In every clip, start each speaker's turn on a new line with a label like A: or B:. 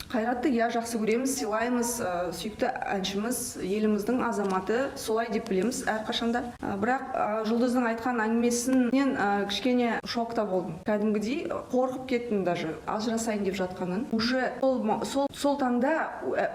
A: Қайратты, иә, жақсы көреміз, сыйлаймыз, сүйікті әншіміз, еліміздің азаматы, солай деп білеміз әрқашанда. Бірақ Жұлдыздың айтқан әңгімесінен кішкене шокта болдым, кәдімгідей қорқып кеттім даже. Ажырасайын деп жатқанын уже сол таңда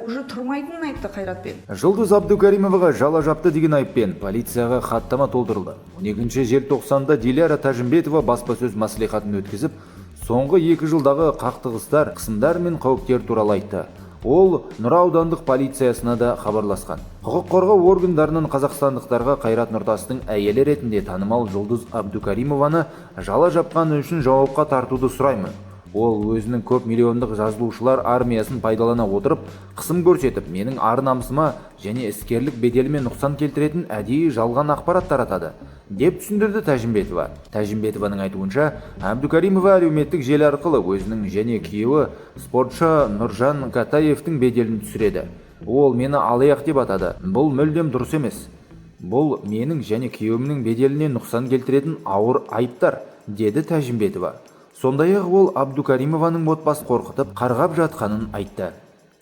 A: уже тұрмайтынын айтты Қайратпен.
B: Жұлдыз Абдукаримоваға жала жапты деген айыппен полицияға хаттама толтырылды. 12 желтоқсанда Диляра Тәжімбетова баспасөз мәслихатын өткізіп, соңғы 2 жылдағы қақтығыстар, қысымдар мен қауіптер туралы айтты. Ол Нұра аудандық полициясына да хабарласқан. Құқық қорғау органдарынан қазақстандықтарға Қайрат Нұртастың әйелі ретінде танымал Жұлдыз Абдукаримованы жала жапқаны үшін жауапқа тартуды сұраймын. Ол өзінің көп миллиондық жазылушылар армиясын пайдалана отырып, қысым көрсетіп, менің ар намысыма және іскерлік беделіме нұқсан келтіретін әдейі жалған ақпарат таратады, деп түсіндірді Тәжімбетова. Тәжімбетованың айтуынша, Әбдукаримова әлеуметтік желі арқылы өзінің және күйеуі спортшы Нұржан Катаевтың беделін түсіреді. Ол мені алаяқ деп атады. Бұл мүлдем дұрыс емес. Бұл менің және күйеуімнің беделіне нұқсан келтіретін ауыр айыптар, деді Тәжімбетова. Сондай-ақ ол Абдукаримованың отбасын қорқытып, қарғап жатқанын айтты.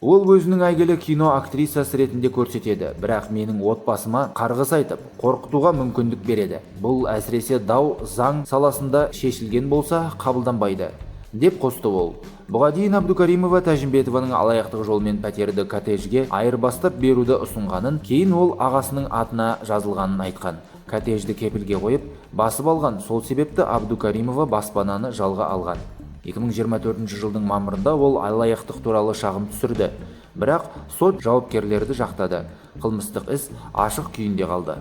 B: Ол өзінің әйгілі кино актрисасы ретінде көрсетеді, бірақ менің отбасыма қарғыс айтып, қорқытуға мүмкіндік береді. Бұл, әсіресе, дау заң саласында шешілген болса, қабылданбайды, деп қосты ол. Бұған дейін Абдукаримова Тәжімбетованың алаяқтық жолмен пәтерді коттеджге айырбастап беруді ұсынғанын, кейін ол ағасының атына жазылғанын айтқан. Коттеджді кепілге қойып, басып алған, сол себепті Абдукаримова баспананы жалға алған. 2024 жылдың мамырында ол алаяқтық туралы шағым түсірді, бірақ сот жауапкерлерді жақтады. Қылмыстық іс ашық күйінде қалды.